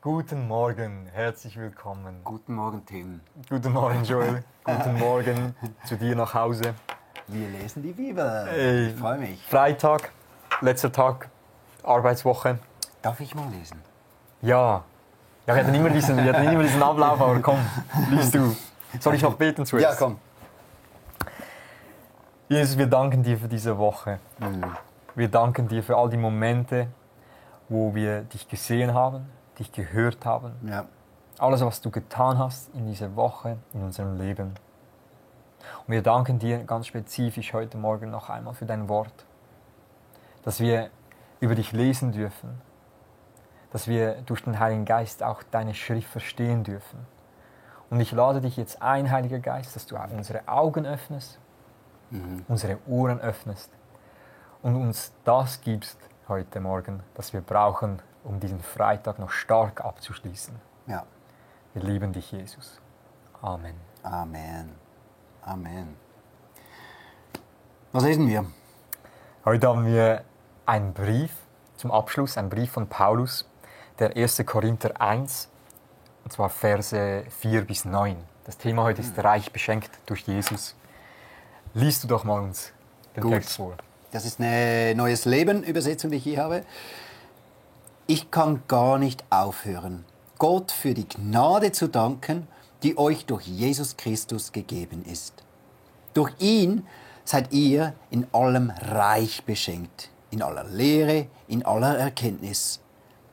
Guten Morgen, herzlich willkommen. Guten Morgen, Tim. Guten Morgen, Joel. Guten Morgen zu dir nach Hause. Wir lesen die Bibel. Ich freue mich. Freitag, letzter Tag, Arbeitswoche. Darf ich mal lesen? Ja, wir hatten immer diesen Ablauf, aber komm, liest du. Soll ich noch beten zuerst? Ja, komm. Jesus, wir danken dir für diese Woche. Wir danken dir für all die Momente, wo wir dich gesehen haben, dich gehört haben. Ja. Alles, was du getan hast in dieser Woche, in unserem Leben. Und wir danken dir ganz spezifisch heute Morgen noch einmal für dein Wort, dass wir über dich lesen dürfen, dass wir durch den Heiligen Geist auch deine Schrift verstehen dürfen. Und ich lade dich jetzt ein, Heiliger Geist, dass du unsere Augen öffnest, unsere Ohren öffnest und uns das gibst heute Morgen, das wir brauchen, um diesen Freitag noch stark abzuschließen. Ja. Wir lieben dich, Jesus. Amen. Amen. Amen. Was lesen wir? Heute haben wir einen Brief zum Abschluss, einen Brief von Paulus, der 1. Korinther 1, und zwar Verse 4 bis 9. Das Thema heute ist reich beschenkt durch Jesus. Liest du doch mal uns den Text vor. Das ist eine Neues Leben Übersetzung, die ich hier habe. Ich kann gar nicht aufhören, Gott für die Gnade zu danken, die euch durch Jesus Christus gegeben ist. Durch ihn seid ihr in allem reich beschenkt, in aller Lehre, in aller Erkenntnis.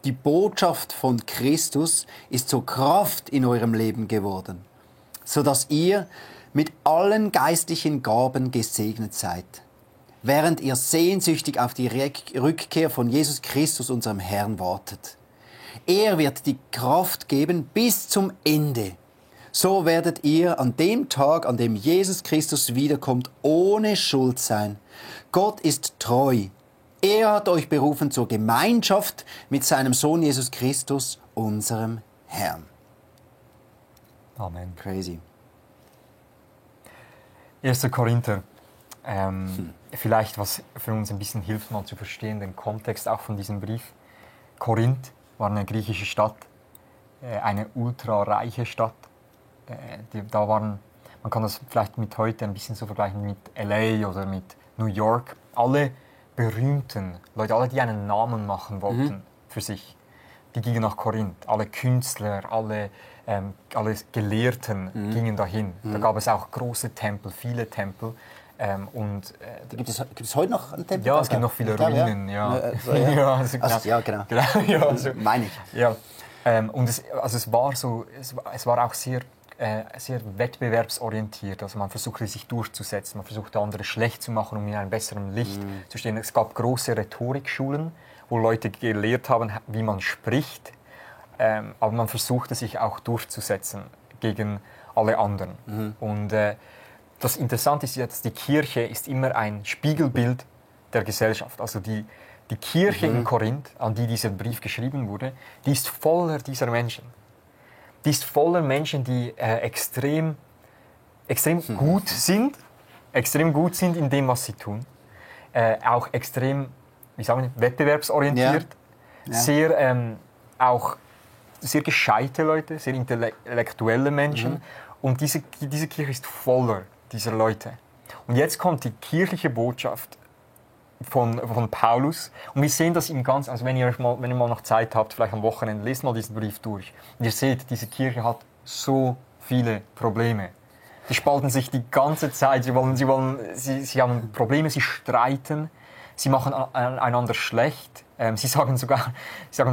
Die Botschaft von Christus ist zur Kraft in eurem Leben geworden, sodass ihr mit allen geistlichen Gaben gesegnet seid, während ihr sehnsüchtig auf die Rückkehr von Jesus Christus, unserem Herrn, wartet. Er wird die Kraft geben bis zum Ende. So werdet ihr an dem Tag, an dem Jesus Christus wiederkommt, ohne Schuld sein. Gott ist treu. Er hat euch berufen zur Gemeinschaft mit seinem Sohn Jesus Christus, unserem Herrn. Amen. Crazy. 1. Korinther. Vielleicht, was für uns ein bisschen hilft, mal zu verstehen, den Kontext auch von diesem Brief. Korinth war eine griechische Stadt, eine ultrareiche Stadt. Da waren, man kann das vielleicht mit heute ein bisschen so vergleichen mit LA oder mit New York. Alle berühmten Leute, alle, die einen Namen machen wollten für sich, die gingen nach Korinth. Alle Künstler, alle Gelehrten gingen dahin. Da gab es auch große Tempel, viele Tempel. Gibt es heute noch einen Tempel? Ja, es gibt noch viele Ruinen. Ja. Ja, genau. Ja, also, meine ich. Ja. Und es war auch sehr wettbewerbsorientiert. Also man versuchte sich durchzusetzen, man versuchte andere schlecht zu machen, um in einem besseren Licht zu stehen. Es gab große Rhetorikschulen, wo Leute gelehrt haben, wie man spricht, aber man versuchte sich auch durchzusetzen gegen alle anderen. Und das Interessante ist jetzt, die Kirche ist immer ein Spiegelbild der Gesellschaft. Also die Kirche in Korinth, an die dieser Brief geschrieben wurde, die ist voller dieser Menschen. Die ist voller Menschen, die extrem gut sind in dem, was sie tun. Auch extrem, wettbewerbsorientiert. Ja. Auch sehr gescheite Leute, sehr intellektuelle Menschen. Und diese Kirche ist voller dieser Leute. Und jetzt kommt die kirchliche Botschaft von Paulus. Und wir sehen das also wenn ihr mal noch Zeit habt, vielleicht am Wochenende, lest mal diesen Brief durch. Und ihr seht, diese Kirche hat so viele Probleme. Die spalten sich die ganze Zeit. Sie haben Probleme, sie streiten, sie machen einander schlecht. Sie sagen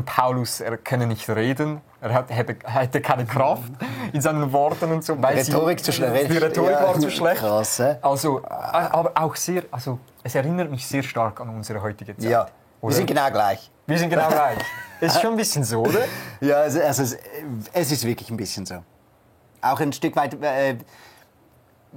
Paulus, er könne nicht reden, er hätte keine Kraft in seinen Worten und so. Die Rhetorik war zu schlecht. Krass, also, aber auch es erinnert mich sehr stark an unsere heutige Zeit. Ja, wir sind genau gleich. Wir sind genau gleich. Es ist schon ein bisschen so, oder? Ja, es ist wirklich ein bisschen so. Auch ein Stück weit,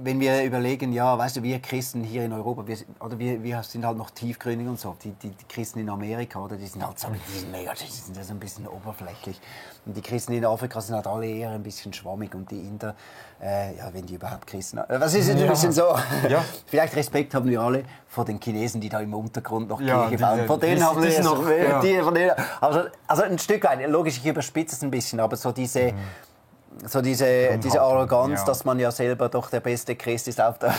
wenn wir überlegen, ja, weißt du, wir Christen hier in Europa, wir sind halt noch tiefgründig und so. Die Christen in Amerika, oder, die sind halt so, die sind so ein bisschen oberflächlich. Und die Christen in Afrika sind halt alle eher ein bisschen schwammig und die Inder, ja, wenn die überhaupt Christen sind. Was ist ein bisschen so? Ja. Vielleicht Respekt haben wir alle vor den Chinesen, die da im Untergrund noch Kirche bauen. Vor denen haben wir noch. Also ein Stück weit, logisch, ich überspitze es ein bisschen, aber so diese Arroganz, dass man ja selber doch der beste Christ ist auf der...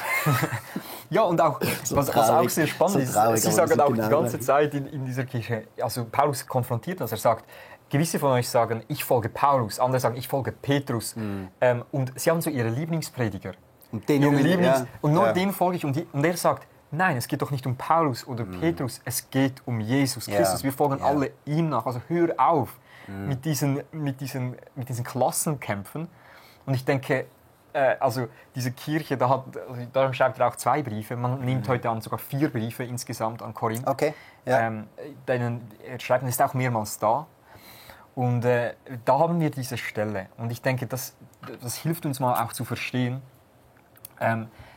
Ja, und auch, was auch sehr spannend ist, Sie sagen auch die ganze Zeit in dieser Kirche, also Paulus konfrontiert das, er sagt, gewisse von euch sagen, ich folge Paulus, andere sagen, ich folge Petrus. Und sie haben so ihre Lieblingsprediger. Und den folge ich. Und er sagt, nein, es geht doch nicht um Paulus oder Petrus, es geht um Jesus Christus. Wir folgen alle ihm nach. Also hör auf mit diesen Klassenkämpfen. Und ich denke, also diese Kirche, darum schreibt er auch 2 Briefe. Man nimmt heute an sogar 4 Briefe insgesamt an Korinth. Okay. Ja. Er schreibt, ist auch mehrmals da. Und da haben wir diese Stelle. Und ich denke, das hilft uns mal auch zu verstehen,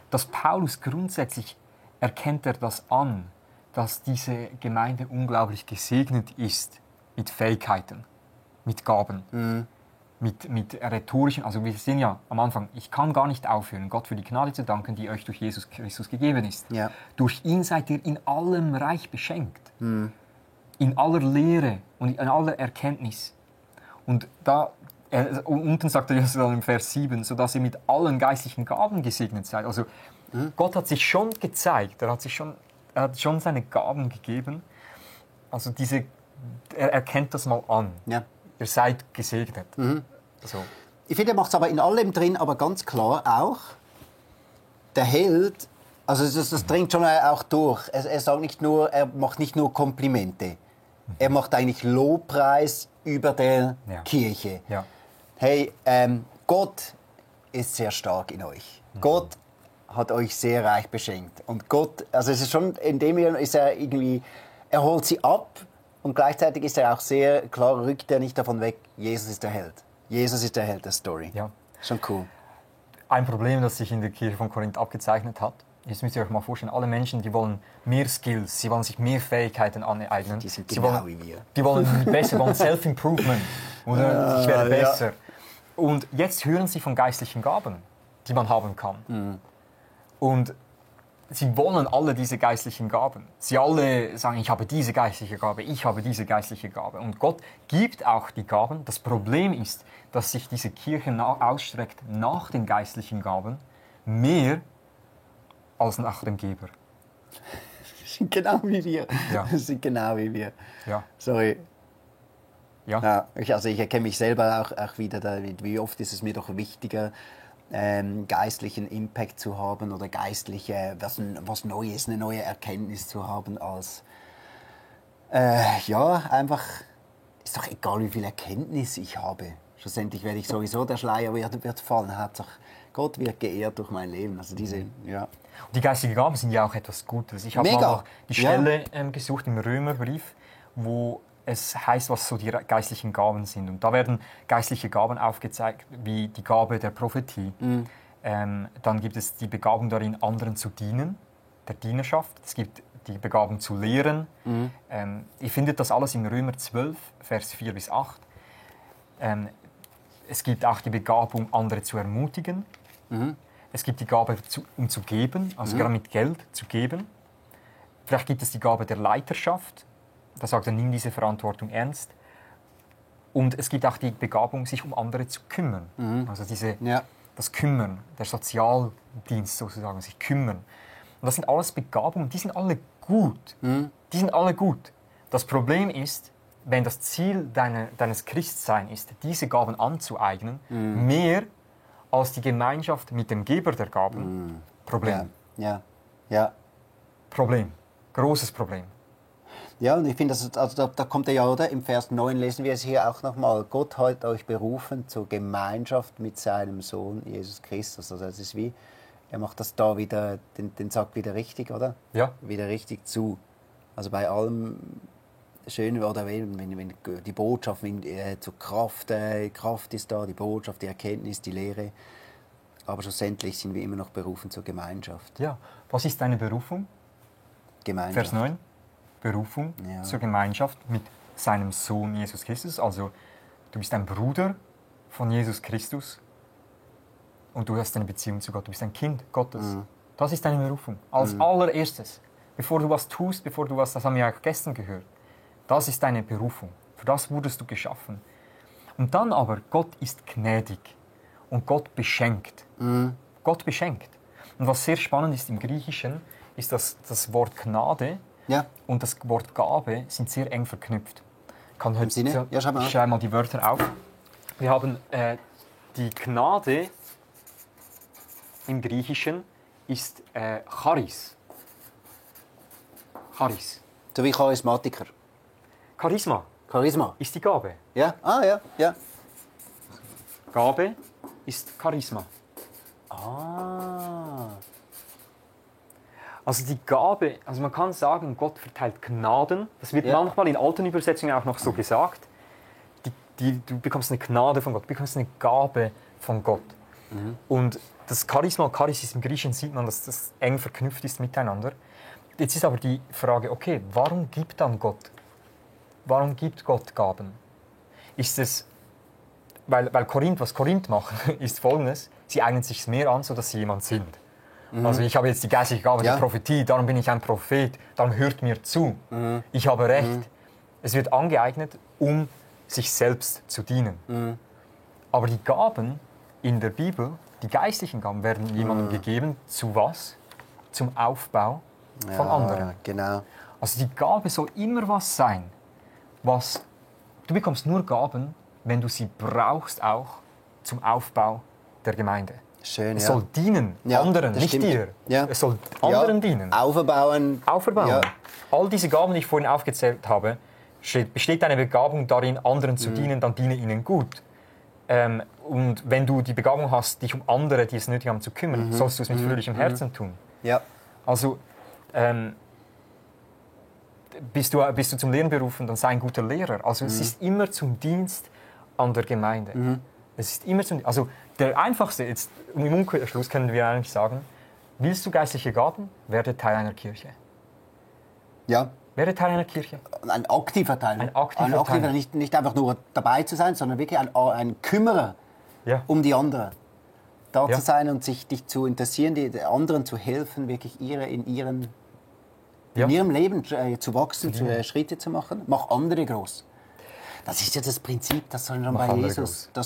dass Paulus grundsätzlich erkennt er das an, dass diese Gemeinde unglaublich gesegnet ist mit Fähigkeiten, mit Gaben, mit rhetorischen, also wir sehen ja am Anfang, ich kann gar nicht aufhören, Gott für die Gnade zu danken, die euch durch Jesus Christus gegeben ist. Ja. Durch ihn seid ihr in allem reich beschenkt. In aller Lehre und in aller Erkenntnis. Und unten sagt er ja dann im Vers 7, sodass ihr mit allen geistlichen Gaben gesegnet seid. Also Gott hat sich schon gezeigt, er hat schon seine Gaben gegeben. Also er erkennt das mal an. Ja. Ihr seid gesegnet. So. Ich finde, er macht es aber in allem drin, aber ganz klar auch, der Held, also das dringt schon auch durch. Er macht nicht nur Komplimente. Er macht eigentlich Lobpreis über der Kirche. Ja. Hey, Gott ist sehr stark in euch. Gott hat euch sehr reich beschenkt. Und Gott, also es ist schon, in dem ist er irgendwie, er holt sie ab und gleichzeitig ist er auch sehr klar, rückt er nicht davon weg, Jesus ist der Held. Jesus ist der Held der Story. Ja. Schon cool. Ein Problem, das sich in der Kirche von Korinth abgezeichnet hat, jetzt müsst ihr euch mal vorstellen, alle Menschen, die wollen mehr Skills, sie wollen sich mehr Fähigkeiten aneignen. Die sind genau wie wir. Die wollen besser, wollen Self-Improvement. Oder ich werde besser. Ja. Und jetzt hören sie von geistlichen Gaben, die man haben kann. Und sie wollen alle diese geistlichen Gaben. Sie alle sagen, ich habe diese geistliche Gabe, ich habe diese geistliche Gabe. Und Gott gibt auch die Gaben. Das Problem ist, dass sich diese Kirche ausstreckt nach den geistlichen Gaben mehr als nach dem Geber. Das sind genau wie wir. Ja. Das sind genau wie wir. Ja. Sorry. Ja. Ich erkenne mich selber auch wieder, wie oft ist es mir doch wichtiger, geistlichen Impact zu haben oder geistliche, was Neues, eine neue Erkenntnis zu haben, als einfach, ist doch egal, wie viel Erkenntnis ich habe. Schlussendlich werde ich sowieso, der Schleier wird fallen. Hauptsache, Gott wird geehrt durch mein Leben. Also die geistigen Gaben sind ja auch etwas Gutes. Ich habe mal die Stelle gesucht im Römerbrief, wo es heißt, was so die geistlichen Gaben sind. Und da werden geistliche Gaben aufgezeigt, wie die Gabe der Prophetie. Dann gibt es die Begabung darin, anderen zu dienen, der Dienerschaft. Es gibt die Begabung zu lehren. Ihr findet das alles in Römer 12, Vers 4 bis 8. Es gibt auch die Begabung, andere zu ermutigen. Es gibt die Gabe, um zu geben, also gerade mit Geld zu geben. Vielleicht gibt es die Gabe der Leiterschaft. Da sagt er, nimm diese Verantwortung ernst. Und es gibt auch die Begabung, sich um andere zu kümmern. Also das Kümmern, der Sozialdienst sozusagen, sich kümmern. Und das sind alles Begabungen, die sind alle gut. Die sind alle gut. Das Problem ist, wenn das Ziel deines Christseins ist, diese Gaben anzueignen, mehr als die Gemeinschaft mit dem Geber der Gaben, Problem. Ja. Problem. Großes Problem. Ja, und ich finde, da kommt er ja, oder? Im Vers 9 lesen wir es hier auch nochmal. Gott hat euch berufen zur Gemeinschaft mit seinem Sohn Jesus Christus. Also es ist wie, er macht das da wieder, den Sack wieder richtig, oder? Ja. Wieder richtig zu. Also bei allem Schönen, oder wenn die Botschaft zur Kraft ist da, die Botschaft, die Erkenntnis, die Lehre. Aber schlussendlich sind wir immer noch berufen zur Gemeinschaft. Ja. Was ist deine Berufung? Gemeinschaft. Vers 9. Berufung Ja. zur Gemeinschaft mit seinem Sohn Jesus Christus. Also du bist ein Bruder von Jesus Christus und du hast eine Beziehung zu Gott. Du bist ein Kind Gottes. Das ist deine Berufung. Als allererstes. Bevor du was tust, das haben wir auch gestern gehört. Das ist deine Berufung. Für das wurdest du geschaffen. Und dann aber, Gott ist gnädig und Gott beschenkt. Gott beschenkt. Und was sehr spannend ist im Griechischen, ist, dass das Wort Gnade und das Wort Gabe sind sehr eng verknüpft. Kann heute, Sinne? Ja, schreib mal auf. ich schreibe mal die Wörter auf. Wir haben die Gnade im Griechischen ist Charis. Charis. So wie Charismatiker. Charisma Charisma. ist die Gabe. Ja? Ah, ja, ja. Gabe ist Charisma. Ah. Also die Gabe, also man kann sagen, Gott verteilt Gnaden. Das wird manchmal in alten Übersetzungen auch noch so gesagt. Du bekommst eine Gnade von Gott, du bekommst eine Gabe von Gott. Und das Charisma und Charis im Griechischen sieht man, dass das eng verknüpft ist miteinander. Jetzt ist aber die Frage, okay, warum gibt dann Gott? Warum gibt Gott Gaben? Ist es, weil was Korinth macht, ist Folgendes: Sie eignen sich mehr an, sodass sie jemand sind. Also ich habe jetzt die geistliche Gabe der Prophetie, darum bin ich ein Prophet, darum hört mir zu. Ich habe Recht. Es wird angeeignet, um sich selbst zu dienen. Aber die Gaben in der Bibel, die geistlichen Gaben, werden jemandem gegeben, zu was? Zum Aufbau von anderen. Genau. Also die Gabe soll immer was sein, was... Du bekommst nur Gaben, wenn du sie brauchst auch zum Aufbau der Gemeinde. Schön, Es soll dienen, anderen, das nicht stimmt. dir. Ja. Es soll anderen dienen. Aufbauen. Auferbauen. Ja. All diese Gaben, die ich vorhin aufgezählt habe, besteht deine Begabung darin, anderen zu dienen, dann diene ihnen gut. Und wenn du die Begabung hast, dich um andere, die es nötig haben, zu kümmern, sollst du es mit fröhlichem Herzen tun. Ja. Also bist du zum Lehren berufen, dann sei ein guter Lehrer. Also es ist immer zum Dienst an der Gemeinde. Es ist immer also der einfachste, jetzt im Umkehrschluss können wir eigentlich sagen, willst du geistliche Gaben, werde Teil einer Kirche. Ja. Werde Teil einer Kirche. Ein aktiver Teil. Ein aktiver Teil. Nicht einfach nur dabei zu sein, sondern wirklich ein Kümmerer um die anderen. Da zu sein und dich zu interessieren, die anderen zu helfen, wirklich in ihrem Leben zu wachsen, Schritte zu machen. Mach andere groß. Das ist ja das Prinzip, das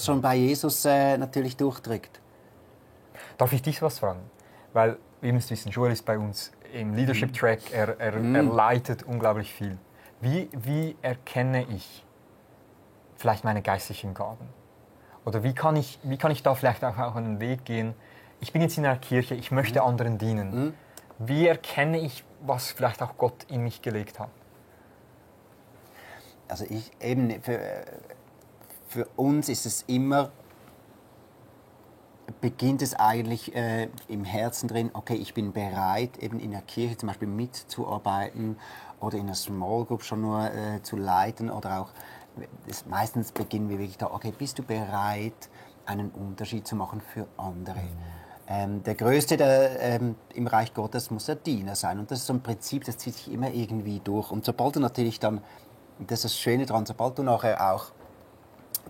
schon bei Jesus natürlich durchdrückt. Darf ich dich was fragen? Weil, ihr müsst wissen, Joel ist bei uns im Leadership-Track, er leitet unglaublich viel. Wie erkenne ich vielleicht meine geistlichen Gaben? Oder wie kann ich da vielleicht auch einen Weg gehen? Ich bin jetzt in einer Kirche, ich möchte anderen dienen. Wie erkenne ich, was vielleicht auch Gott in mich gelegt hat? Also für uns ist es immer, beginnt es eigentlich im Herzen drin, okay, ich bin bereit, eben in der Kirche zum Beispiel mitzuarbeiten oder in einer Small Group schon nur zu leiten oder auch, meistens beginnen wir wirklich da, okay, bist du bereit, einen Unterschied zu machen für andere? Der Größte im Reich Gottes muss der Diener sein und das ist so ein Prinzip, das zieht sich immer irgendwie durch und sobald du natürlich dann, das ist das Schöne daran, sobald du nachher auch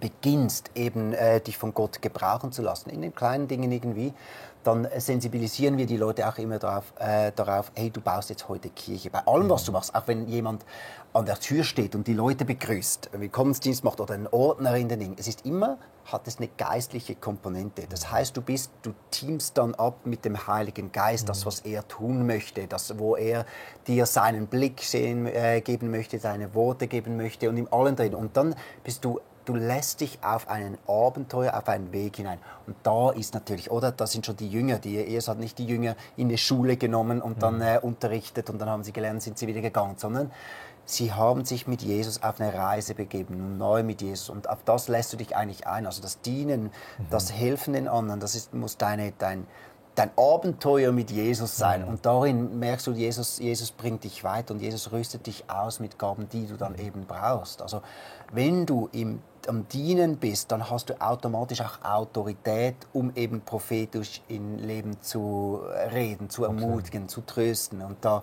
beginnst, eben dich von Gott gebrauchen zu lassen, in den kleinen Dingen irgendwie, dann sensibilisieren wir die Leute auch immer darauf, hey, du baust jetzt heute Kirche. Bei allem, was du machst, auch wenn jemand an der Tür steht und die Leute begrüßt, Willkommensdienst macht oder ein Ordner in den Dingen, hat es eine geistliche Komponente. Das heißt, du teamst dann ab mit dem Heiligen Geist, das, was er tun möchte, das, wo er dir seinen Blick geben möchte, seine Worte geben möchte und im Allen drin. Und dann du lässt dich auf ein Abenteuer, auf einen Weg hinein. Und da ist natürlich, oder, das sind schon die Jünger, Jesus hat nicht die Jünger in die Schule genommen und dann unterrichtet und dann haben sie gelernt, sind sie wieder gegangen, sondern sie haben sich mit Jesus auf eine Reise begeben, neu mit Jesus. Und auf das lässt du dich eigentlich ein. Also das Dienen, das Helfen den anderen, muss dein Abenteuer mit Jesus sein. Und darin merkst du, Jesus bringt dich weiter und Jesus rüstet dich aus mit Gaben, die du dann eben brauchst. Also wenn du am Dienen bist, dann hast du automatisch auch Autorität, um eben prophetisch in Leben zu reden, zu ermutigen, zu trösten. Und da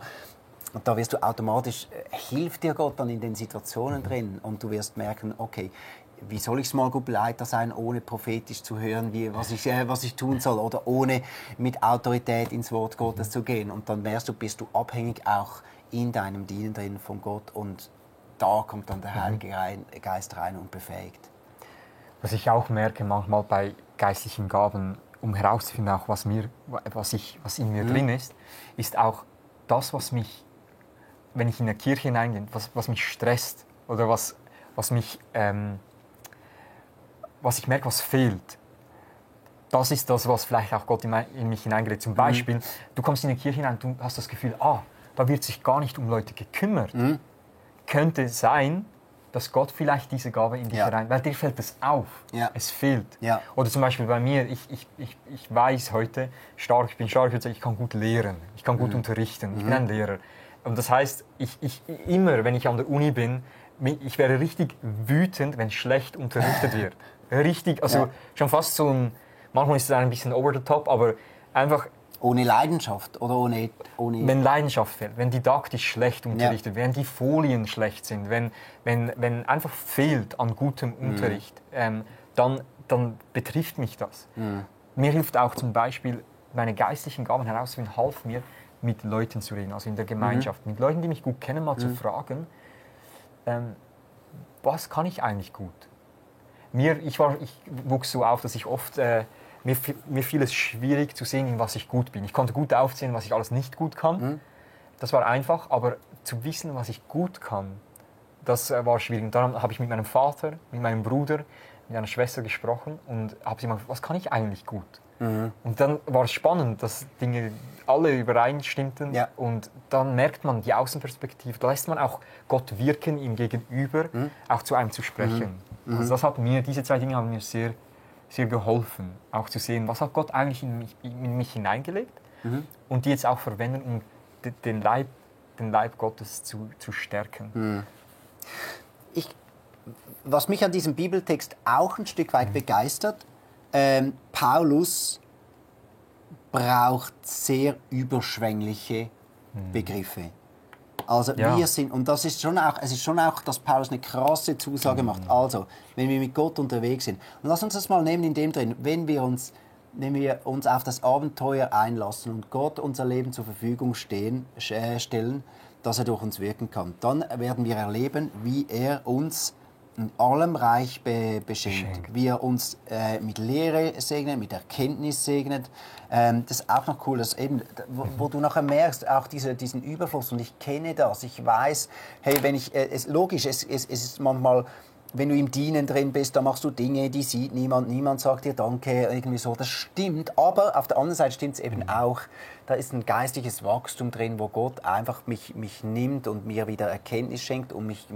wirst du automatisch, hilft dir Gott dann in den Situationen drin und du wirst merken, okay, wie soll ich Small Group Leiter sein, ohne prophetisch zu hören, was ich tun soll oder ohne mit Autorität ins Wort Gottes zu gehen. Und dann bist du abhängig auch in deinem Dienen drin von Gott und da kommt dann der Heilige Geist rein und befähigt. Was ich auch merke manchmal bei geistlichen Gaben, um herauszufinden, auch was in mir drin ist, ist auch das, was mich, wenn ich in eine Kirche hineingehe, was mich stresst oder was ich merke, was fehlt. Das ist das, was vielleicht auch Gott in mich hineingelegt hat. Zum Beispiel, du kommst in eine Kirche hinein und du hast das Gefühl, da wird sich gar nicht um Leute gekümmert. Könnte sein, dass Gott vielleicht diese Gabe in dich herein, weil dir fällt es auf, es fehlt. Ja. Oder zum Beispiel bei mir, ich weiß heute ich bin stark, ich kann gut lehren, ich kann gut unterrichten, ich bin ein Lehrer. Und das heißt, immer, wenn ich an der Uni bin, ich wäre richtig wütend, wenn schlecht unterrichtet wird. Richtig, also schon fast so manchmal ist es ein bisschen over the top, aber einfach... Ohne Leidenschaft oder ohne... Wenn Leidenschaft fehlt, wenn didaktisch schlecht unterrichtet, wenn die Folien schlecht sind, wenn einfach fehlt an gutem Unterricht, dann betrifft mich das. Mir hilft auch zum Beispiel, meine geistlichen Gaben herauszufinden, half mir, mit Leuten zu reden, also in der Gemeinschaft, mit Leuten, die mich gut kennen, mal zu fragen, was kann ich eigentlich gut? Ich wuchs so auf, dass ich oft, mir fiel es schwierig zu sehen, in was ich gut bin. Ich konnte gut aufzählen, was ich alles nicht gut kann. Das war einfach, aber zu wissen, was ich gut kann, das war schwierig. Und dann habe ich mit meinem Vater, mit meinem Bruder, mit einer Schwester gesprochen und habe sie gefragt, was kann ich eigentlich gut? Und dann war es spannend, dass Dinge alle übereinstimmten und dann merkt man die Außenperspektive, da lässt man auch Gott wirken, ihm gegenüber, auch zu einem zu sprechen. Also diese zwei Dinge haben mir sehr, sehr geholfen, auch zu sehen, was hat Gott eigentlich in mich hineingelegt und die jetzt auch verwenden, um den Leib Gottes zu stärken. Was mich an diesem Bibeltext auch ein Stück weit begeistert, Paulus braucht sehr überschwängliche Begriffe. Also wir sind, und es ist schon auch, dass Paulus eine krasse Zusage macht. Also, wenn wir mit Gott unterwegs sind, und lass uns das mal nehmen in dem drin, wenn wir uns auf das Abenteuer einlassen und Gott unser Leben zur Verfügung stellen, dass er durch uns wirken kann, dann werden wir erleben, wie er uns in allem reich beschenkt, wie er uns mit Lehre segnet, mit Erkenntnis segnet. Das ist auch noch cool, dass eben, wo du nachher merkst, auch diesen Überfluss, und ich kenne das, ich weiß, hey, logisch, es ist manchmal, wenn du im Dienen drin bist, da machst du Dinge, die sieht niemand sagt dir Danke, irgendwie so, das stimmt, aber auf der anderen Seite stimmt es eben auch, da ist ein geistliches Wachstum drin, wo Gott einfach mich nimmt und mir wieder Erkenntnis schenkt und mich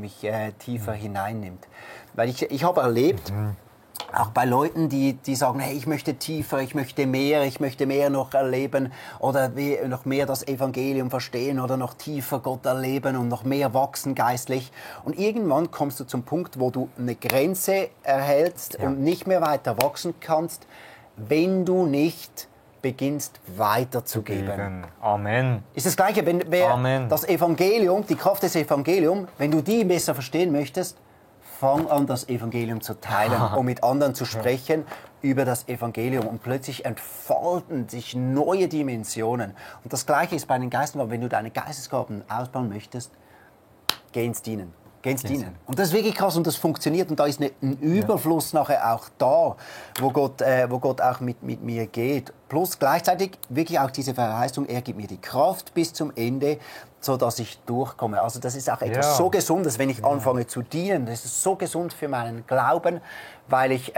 tiefer hineinnimmt. Weil ich habe erlebt, auch bei Leuten, die sagen, hey, ich möchte tiefer, ich möchte mehr noch erleben oder noch mehr das Evangelium verstehen oder noch tiefer Gott erleben und noch mehr wachsen geistlich. Und irgendwann kommst du zum Punkt, wo du eine Grenze erhältst und nicht mehr weiter wachsen kannst, wenn du nicht beginnst weiterzugeben. Amen. Ist das Gleiche, wenn das Evangelium, die Kraft des Evangeliums, wenn du die besser verstehen möchtest, fang an, das Evangelium zu teilen, um mit anderen zu sprechen über das Evangelium. Und plötzlich entfalten sich neue Dimensionen. Und das Gleiche ist bei den Geistesgaben. Wenn du deine Geistesgaben ausbauen möchtest, geh ins Dienen. Und das ist wirklich krass und das funktioniert. Und da ist ein Überfluss nachher auch da, wo Gott auch mit mir geht. Plus gleichzeitig wirklich auch diese Verheißung, er gibt mir die Kraft bis zum Ende, sodass ich durchkomme. Also das ist auch etwas so Gesundes, wenn ich anfange zu dienen. Das ist so gesund für meinen Glauben, weil ich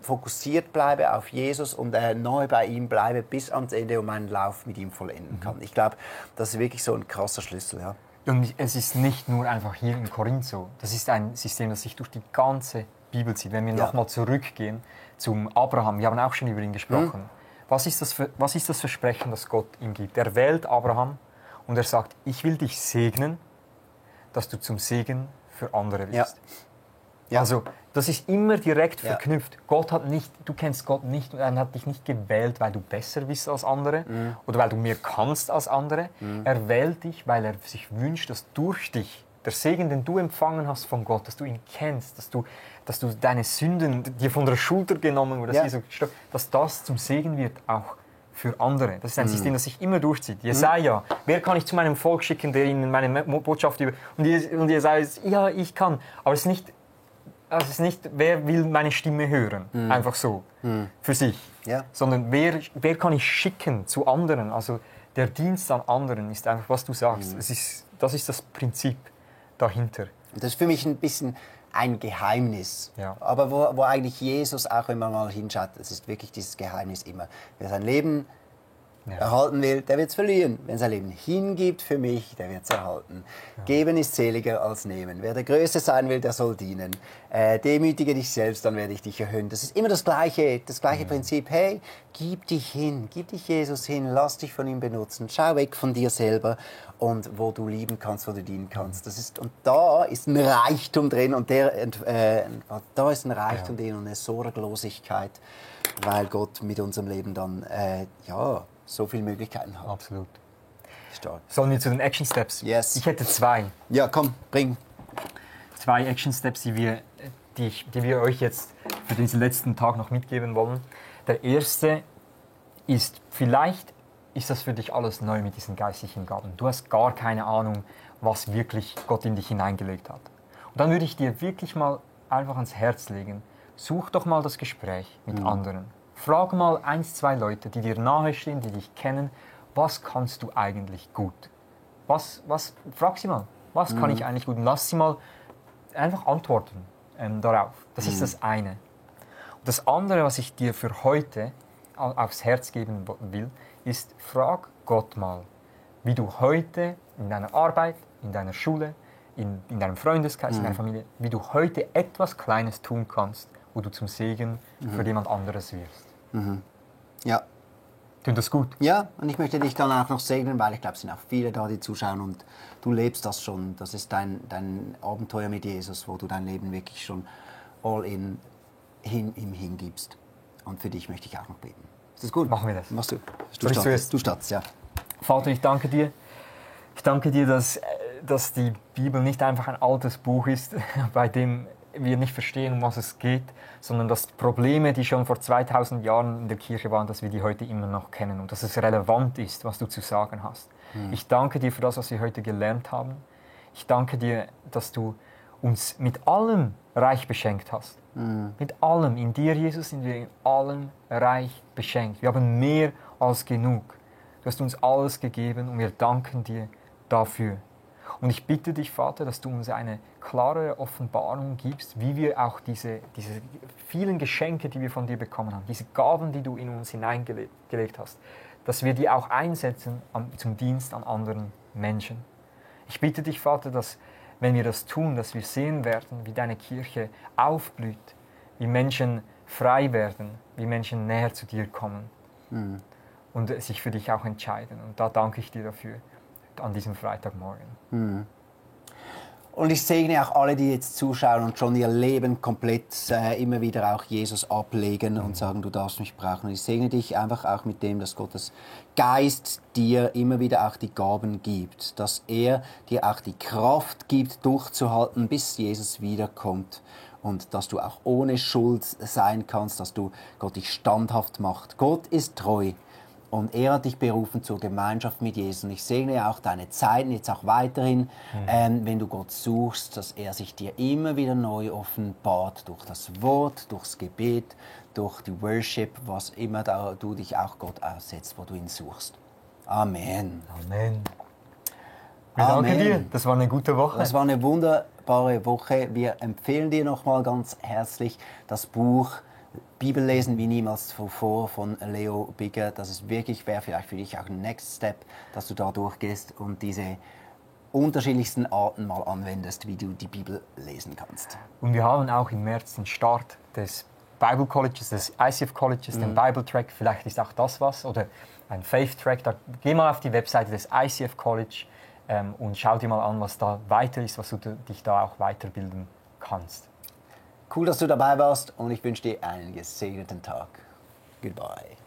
fokussiert bleibe auf Jesus und nahe bei ihm bleibe bis ans Ende und meinen Lauf mit ihm vollenden kann. Ich glaube, das ist wirklich so ein krasser Schlüssel. Ja. Und es ist nicht nur einfach hier in Korinth so. Das ist ein System, das sich durch die ganze Bibel zieht. Wenn wir nochmal zurückgehen zum Abraham, wir haben auch schon über ihn gesprochen. Was ist das Versprechen, das Gott ihm gibt? Er wählt Abraham und er sagt, ich will dich segnen, dass du zum Segen für andere bist. Ja. Also das ist immer direkt Ja. verknüpft. Du kennst Gott nicht und er hat dich nicht gewählt, weil du besser bist als andere oder weil du mehr kannst als andere. Er wählt dich, weil er sich wünscht, dass durch dich der Segen, den du empfangen hast von Gott, dass du ihn kennst, dass du deine Sünden dir von der Schulter genommen wurden, dass das zum Segen wird auch für andere. Das ist ein System, das sich immer durchzieht. Jesaja, wer kann ich zu meinem Volk schicken, der ihnen meine Botschaft über... Und Jesaja ist, ja, ich kann. Aber es ist nicht, wer will meine Stimme hören, einfach so, für sich. Ja. Sondern wer kann ich schicken zu anderen. Also der Dienst an anderen ist einfach, was du sagst. Das ist das Prinzip dahinter. Und das ist für mich ein bisschen ein Geheimnis. Ja. Aber wo eigentlich Jesus auch, wenn man mal hinschaut, es ist wirklich dieses Geheimnis immer. Wer sein Leben erhalten will, der wird es verlieren. Wenn sein Leben hingibt für mich, der wird es erhalten. Ja. Geben ist seliger als nehmen. Wer der Größte sein will, der soll dienen. Demütige dich selbst, dann werde ich dich erhöhen. Das ist immer das gleiche Prinzip. Hey, gib dich hin, gib dich Jesus hin, lass dich von ihm benutzen. Schau weg von dir selber und wo du lieben kannst, wo du dienen kannst. Und da ist ein Reichtum drin und da ist ein Reichtum drin und eine Sorglosigkeit, weil Gott mit unserem Leben dann so viele Möglichkeiten hat. Absolut. Stark. Sollen wir zu den Action Steps? Yes. Ich hätte 2. Ja, komm, bring. 2 Action Steps, die wir euch jetzt für diesen letzten Tag noch mitgeben wollen. Der erste ist, vielleicht ist das für dich alles neu mit diesen geistlichen Gaben. Du hast gar keine Ahnung, was wirklich Gott in dich hineingelegt hat. Und dann würde ich dir wirklich mal einfach ans Herz legen, such doch mal das Gespräch mit anderen. Frag mal 1, 2 Leute, die dir nahestehen, die dich kennen, was kannst du eigentlich gut? Frag sie mal, was kann ich eigentlich gut? Und lass sie mal einfach antworten darauf. Das ist das eine. Und das andere, was ich dir für heute aufs Herz geben will, ist, frag Gott mal, wie du heute in deiner Arbeit, in deiner Schule, in deinem Freundeskreis, in deiner Familie, wie du heute etwas Kleines tun kannst, wo du zum Segen für jemand anderes wirst. Ja. Tut das gut? Ja, und ich möchte dich dann auch noch segnen, weil ich glaube, es sind auch viele da, die zuschauen und du lebst das schon. Das ist dein Abenteuer mit Jesus, wo du dein Leben wirklich schon all in ihm hingibst. Und für dich möchte ich auch noch beten. Ist das gut? Machen wir das. Machst du. Du startest, ja. Vater, ich danke dir. Ich danke dir, dass die Bibel nicht einfach ein altes Buch ist, bei dem wir nicht verstehen, um was es geht, sondern dass Probleme, die schon vor 2000 Jahren in der Kirche waren, dass wir die heute immer noch kennen und dass es relevant ist, was du zu sagen hast. Ich danke dir für das, was wir heute gelernt haben. Ich danke dir, dass du uns mit allem reich beschenkt hast. Mit allem. In dir, Jesus, sind wir in allem reich beschenkt. Wir haben mehr als genug. Du hast uns alles gegeben und wir danken dir dafür. Und ich bitte dich, Vater, dass du uns eine klare Offenbarung gibst, wie wir auch diese vielen Geschenke, die wir von dir bekommen haben, diese Gaben, die du in uns hineingelegt hast, dass wir die auch einsetzen zum Dienst an anderen Menschen. Ich bitte dich, Vater, dass, wenn wir das tun, dass wir sehen werden, wie deine Kirche aufblüht, wie Menschen frei werden, wie Menschen näher zu dir kommen und sich für dich auch entscheiden. Und da danke ich dir dafür an diesem Freitagmorgen. Und ich segne auch alle, die jetzt zuschauen und schon ihr Leben komplett immer wieder auch Jesus ablegen und sagen, du darfst mich brauchen. Und ich segne dich einfach auch mit dem, dass Gottes Geist dir immer wieder auch die Gaben gibt, dass er dir auch die Kraft gibt, durchzuhalten, bis Jesus wiederkommt. Und dass du auch ohne Schuld sein kannst, dass Gott dich standhaft macht. Gott ist treu. Und er hat dich berufen zur Gemeinschaft mit Jesus. Und ich segne auch deine Zeiten jetzt auch weiterhin, wenn du Gott suchst, dass er sich dir immer wieder neu offenbart durch das Wort, durchs Gebet, durch die Worship, was immer du dich auch Gott aussetzt, wo du ihn suchst. Amen. Amen. Wir danken dir. Das war eine gute Woche. Das war eine wunderbare Woche. Wir empfehlen dir nochmal ganz herzlich das Buch Bibel lesen wie niemals zuvor von Leo Bigger. Das ist wirklich, wäre vielleicht für dich auch ein Next Step, dass du da durchgehst und diese unterschiedlichsten Arten mal anwendest, wie du die Bibel lesen kannst. Und wir haben auch im März den Start des Bible Colleges, des ICF Colleges, den Bible Track. Vielleicht ist auch das was oder ein Faith Track. Da geh mal auf die Webseite des ICF College und schau dir mal an, was da weiter ist, was du dich da auch weiterbilden kannst. Cool, dass du dabei warst und ich wünsche dir einen gesegneten Tag. Goodbye.